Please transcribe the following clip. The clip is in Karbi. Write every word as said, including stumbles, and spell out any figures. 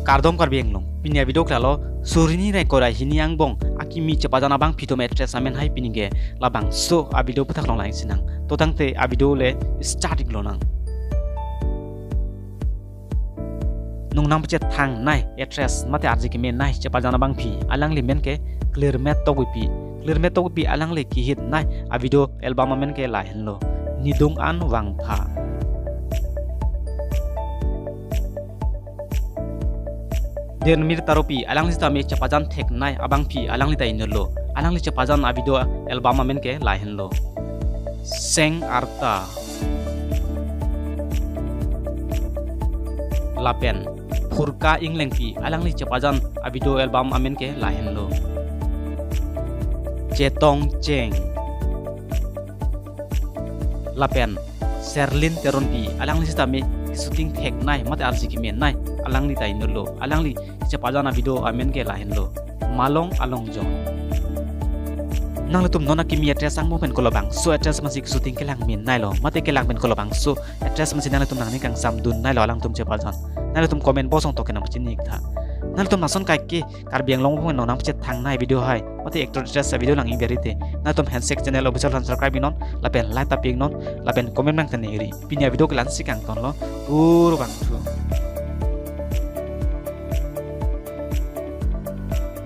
Kardom Karbi Anglong, pini a-video ke lalo, suri hini ra ingkoi ra hini angbong akimi chepajan abangpi atum actress amen hai pini ke labangso a-video aputhak longlang sinang. To tangte a-video le start ik lonang. Nung nangpachethang nai actress mate arje keme nai chepajan abangpi, alangli men ke Clearmate Tokbipi. Clearmate Tokbipi alangli kehit nai a-video album amen ke lahenlo, Nidung an Vangpha. Dermir Taropi, alangli sitame chepajan thek nai abangpi alangli ta inutlo. Alangli chepajan a-video album amen ke lahenlo, Seng Arta. Lapen Phurka Englengpi, alangli chepajan a-video album amen ke lahenlo, Chetong Cheng. Lapen Serlin Teronpi, alangli sitame shooting thek nai mate arje keme nai, alangli ta inutlo. Alangli chepajan a-video amen ke lahenlo, Malong Alongjong. Nanglitum non akimi actress angbong pen kolobangso actress amatsi shooting kelang me nailo mate kelang pen kolobangso actress amatsi nanglitum nangning kangsam dun nailo alangtum chepajan, nanglitum comment box along toke nangpachini ik tha. Nanglitum lason kaike Karbi Anglong angbong pen nangpachethang nai video hai mate actor actress a-video lang ik berite, nanglitum Handshake channel official aphan subscribe ik non lapen like ta pi ik non lapen comment nangthan ik ri. Pini a-video ke la-ansi kangtonlo, kurvangthu.